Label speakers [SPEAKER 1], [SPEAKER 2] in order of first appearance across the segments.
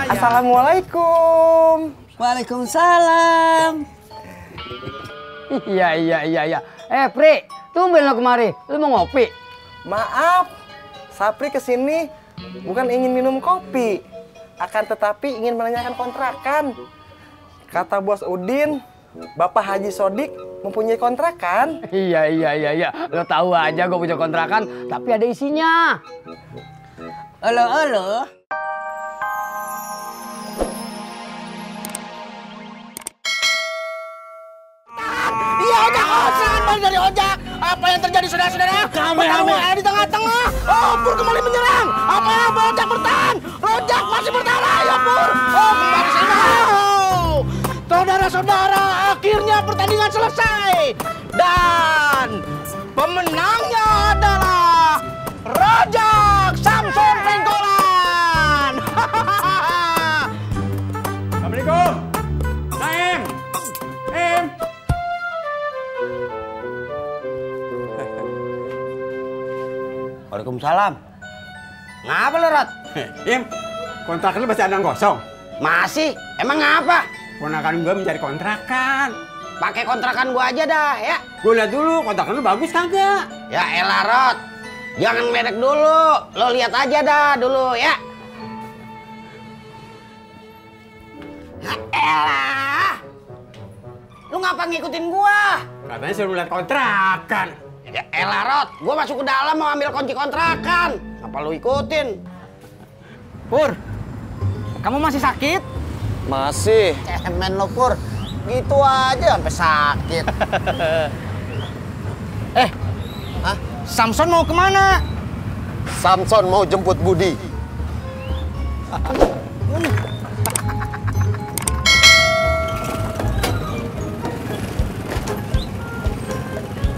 [SPEAKER 1] Assalamualaikum.
[SPEAKER 2] Waalaikumsalam.
[SPEAKER 3] Iya. Pri, tumben lo kemari. Lu mau ngopi?
[SPEAKER 1] Maaf, Sapri kesini bukan ingin minum kopi, akan tetapi ingin menanyakan kontrakan. Kata Bos Udin, Bapak Haji Sodik mempunyai kontrakan.
[SPEAKER 3] Iya. Lo tahu aja gue punya kontrakan, tapi ada isinya.
[SPEAKER 2] Olo.
[SPEAKER 4] Iya, ojek kosong dari ojek. Apa yang terjadi saudara-saudara?
[SPEAKER 2] Kami
[SPEAKER 4] di tengah-tengah. Oh, Pur kembali menyerang. Apa yang ojek bertahan? Ojek masih bertahan. Ayo Pur. Oh, kembali sini. Saudara-saudara, akhirnya pertandingan selesai. Dan pemenangnya adalah Rojak Samson Pengkolan.
[SPEAKER 5] Assalamualaikum. Naim.
[SPEAKER 4] Waalaikumsalam. Ngapa lu, Rot?
[SPEAKER 5] Im, kontrakan lu masih ada yang kosong?
[SPEAKER 4] Masih? Emang ngapa?
[SPEAKER 5] Ponakan gua mencari kontrakan.
[SPEAKER 4] Pakai kontrakan gua aja dah, ya.
[SPEAKER 5] Gua lihat dulu kontrakan lu bagus kagak?
[SPEAKER 4] Ya elah, Rot. Jangan medek dulu. Lo lihat aja dah dulu, ya. Ya elah. Lu ngapa ngikutin gua?
[SPEAKER 5] Katanya suruh lihat kontrakan.
[SPEAKER 4] Ya elah, Rot. Gua masuk ke dalam mau ambil kunci kontrakan. Apa lu ikutin?
[SPEAKER 2] Pur, kamu masih sakit?
[SPEAKER 1] Masih.
[SPEAKER 4] Cemen lo, Pur. Gitu aja sampai sakit.
[SPEAKER 2] Samson mau kemana?
[SPEAKER 1] Samson mau jemput Budi.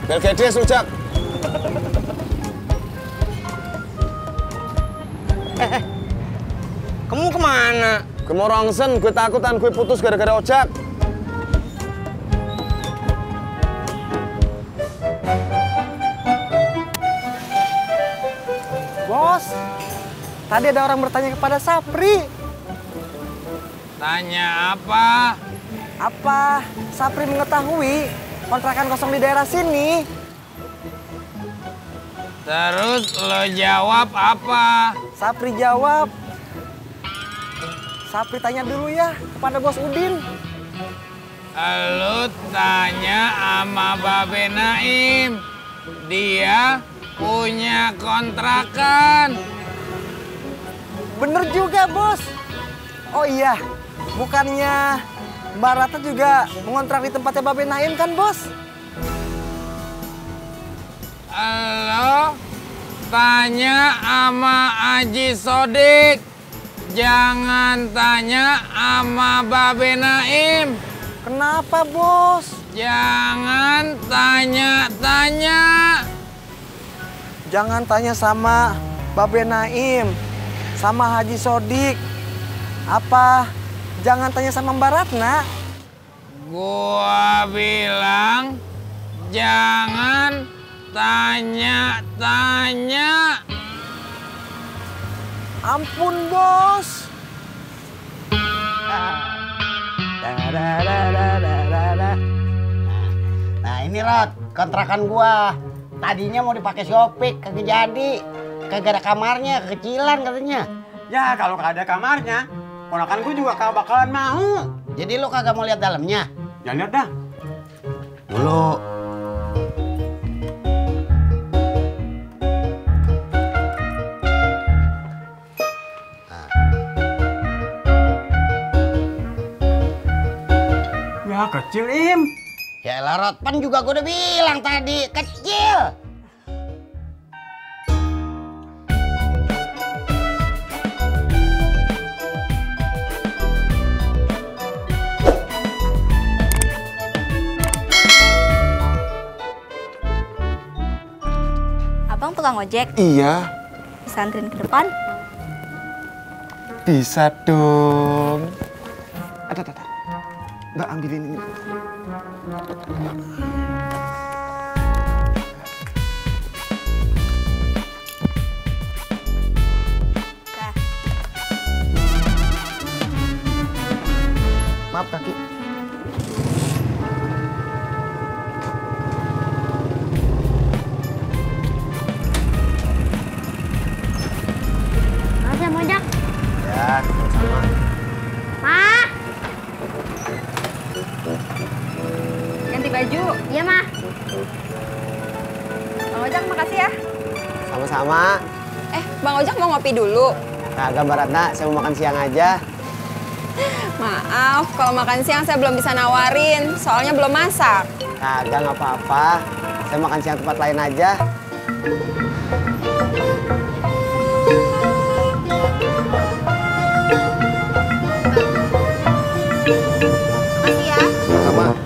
[SPEAKER 1] Belgedes rujak.
[SPEAKER 2] Kamu kemana?
[SPEAKER 1] Gue mau rongsen, gue takutan gue putus gara-gara ojek. Bos, tadi ada orang bertanya kepada Sapri.
[SPEAKER 3] Tanya apa?
[SPEAKER 1] Apa Sapri mengetahui kontrakan kosong di daerah sini?
[SPEAKER 3] Terus lo jawab apa?
[SPEAKER 1] Sapri jawab. Sapri tanya dulu ya kepada Bos Udin.
[SPEAKER 3] Lo tanya sama Babe Naim. Dia punya kontrakan.
[SPEAKER 1] Bener juga, Bos. Oh iya, bukannya Mbak Rata juga mengontrak di tempatnya Babe Naim kan, Bos?
[SPEAKER 3] Lo tanya sama Haji Sodik. Jangan tanya sama Babe Naim.
[SPEAKER 1] Kenapa, Bos?
[SPEAKER 3] Jangan tanya-tanya.
[SPEAKER 1] Jangan tanya sama Babe Naim, sama Haji Sodik. Apa jangan tanya sama Mbak Ratna?
[SPEAKER 3] Gua bilang jangan tanya-tanya.
[SPEAKER 1] Ampun, Bos.
[SPEAKER 4] Nah ini, Rot, kontrakan gua. Tadinya mau dipakai Shopee, kagak jadi. Kagak ada kamarnya, kekecilan katanya.
[SPEAKER 5] Ya kalau kagak ada kamarnya, ponakan gua juga kagak bakalan mau.
[SPEAKER 4] Jadi lu kagak mau lihat dalamnya?
[SPEAKER 5] Jangan lihat dah.
[SPEAKER 4] Dulu.
[SPEAKER 5] Ya kecil, Im.
[SPEAKER 4] Ya elah, Rot, pan juga gua udah bilang tadi, kecil.
[SPEAKER 6] Abang tukang ojek,
[SPEAKER 1] Iya,
[SPEAKER 6] bisa anterin ke depan?
[SPEAKER 1] bisa dong. Ada. Mbak ambilin ini.
[SPEAKER 6] Nah,
[SPEAKER 4] Sama-sama.
[SPEAKER 7] Bang Ojek mau ngopi dulu?
[SPEAKER 4] Kagak Mbak Ratna, saya mau makan siang aja.
[SPEAKER 7] Maaf, kalau makan siang saya belum bisa nawarin, soalnya belum masak.
[SPEAKER 4] Kagak, nggak apa-apa. Saya makan siang tempat lain aja.
[SPEAKER 6] Makasih ya.
[SPEAKER 1] Sama.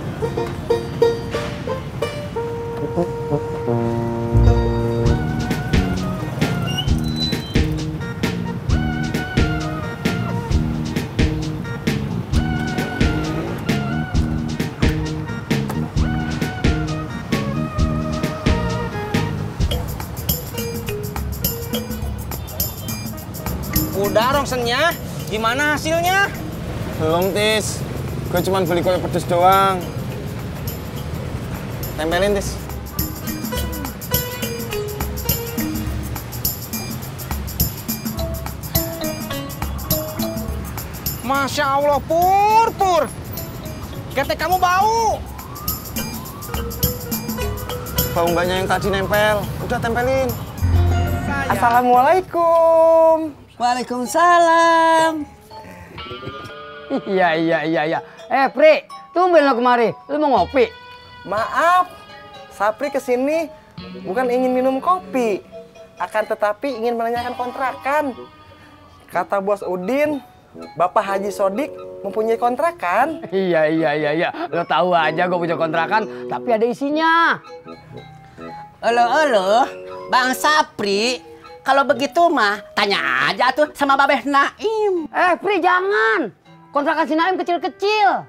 [SPEAKER 2] Udah rongsennya, gimana hasilnya?
[SPEAKER 1] Belum, Tis. Gue cuma beli kue pedes doang. Tempelin, Tis.
[SPEAKER 2] Masya Allah, Pur. Ketek kamu bau.
[SPEAKER 1] Bau mbaknya yang tadi nempel. Udah tempelin. Assalamualaikum.
[SPEAKER 3] Waalaikumsalam. Iya. Pri, tumben lo kemari. Lu mau ngopi?
[SPEAKER 1] Maaf, Sapri kesini bukan ingin minum kopi, akan tetapi ingin menanyakan kontrakan. Kata Bos Udin, Bapak Haji Sodik mempunyai kontrakan.
[SPEAKER 3] Iya. Lo tahu aja gue punya kontrakan, tapi ada isinya.
[SPEAKER 4] Elo, Bang Sapri. Kalau begitu mah, tanya aja tuh sama Babeh Naim.
[SPEAKER 3] Pri jangan. Kontrakan si Naim kecil-kecil.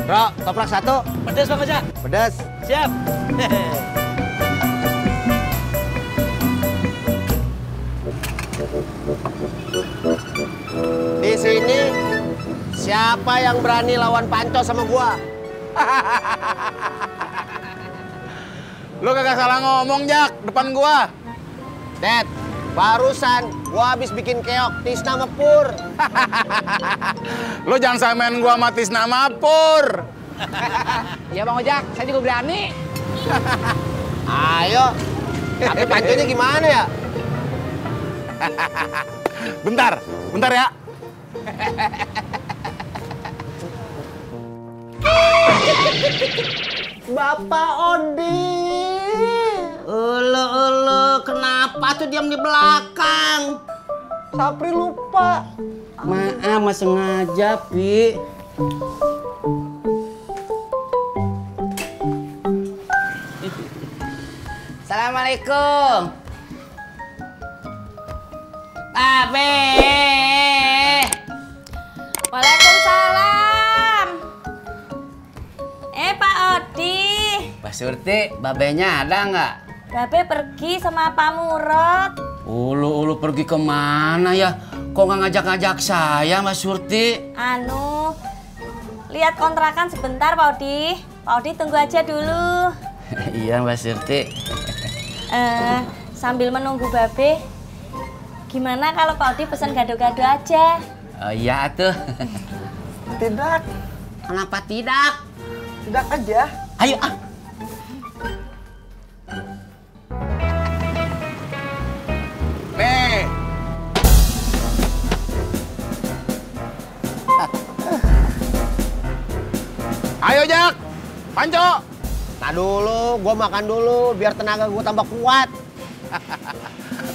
[SPEAKER 4] Bro, toprak satu.
[SPEAKER 2] Pedes Bang Ojek.
[SPEAKER 4] Pedas.
[SPEAKER 2] Siap.
[SPEAKER 4] Di sini siapa yang berani lawan Panco sama gua?
[SPEAKER 5] Lu kagak salah ngomong, Jak, depan gua.
[SPEAKER 4] Dad, barusan gua habis bikin keok Tisna sama Pur.
[SPEAKER 5] Lu jangan samain gua sama Tisna sama Pur.
[SPEAKER 3] Iya Bang Ojek, saya juga berani.
[SPEAKER 4] Ayo. Tapi Panconya gimana ya?
[SPEAKER 5] Bentar ya.
[SPEAKER 4] Bapak Odi. Elo, kenapa tuh diam di belakang?
[SPEAKER 1] Sapri lupa.
[SPEAKER 4] Maaf, mas sengaja, Pi.
[SPEAKER 3] Assalamualaikum. Babe.
[SPEAKER 6] Waalaikumsalam. Pak Odi.
[SPEAKER 3] Mbak Surti, babenya ada nggak?
[SPEAKER 6] Babe pergi sama Pak Murad.
[SPEAKER 3] Ulu pergi kemana ya? Kok nggak ngajak-ngajak saya, Mbak Surti?
[SPEAKER 6] Lihat kontrakan sebentar Pak Odi. Pak Odi tunggu aja dulu.
[SPEAKER 3] Iya, Mbak Surti.
[SPEAKER 6] Sambil menunggu Babe, gimana kalau Pak Odi pesan gado-gado aja?
[SPEAKER 3] Oh iya tuh.
[SPEAKER 1] Tidak,
[SPEAKER 4] Kenapa tidak?
[SPEAKER 1] tidak aja.
[SPEAKER 4] Ayo ah.
[SPEAKER 5] Nih. Ayo, Jak. Panco.
[SPEAKER 4] Nah dulu, gua makan dulu biar tenaga gua tambah kuat.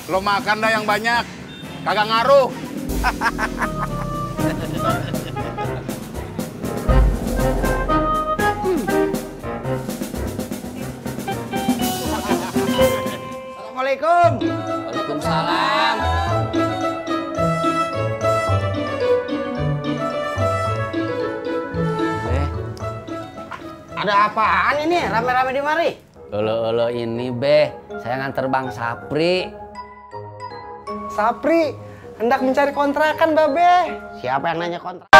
[SPEAKER 5] Lo makan dah yang banyak. Kagak ngaruh.
[SPEAKER 4] Assalamualaikum.
[SPEAKER 3] Waalaikumsalam.
[SPEAKER 4] Ada apaan ini rame-rame di mari?
[SPEAKER 3] Olo ini, Be. Saya nganter Bang Sapri.
[SPEAKER 1] Sapri hendak mencari kontrakan, Babe.
[SPEAKER 4] Siapa yang nanya kontrak?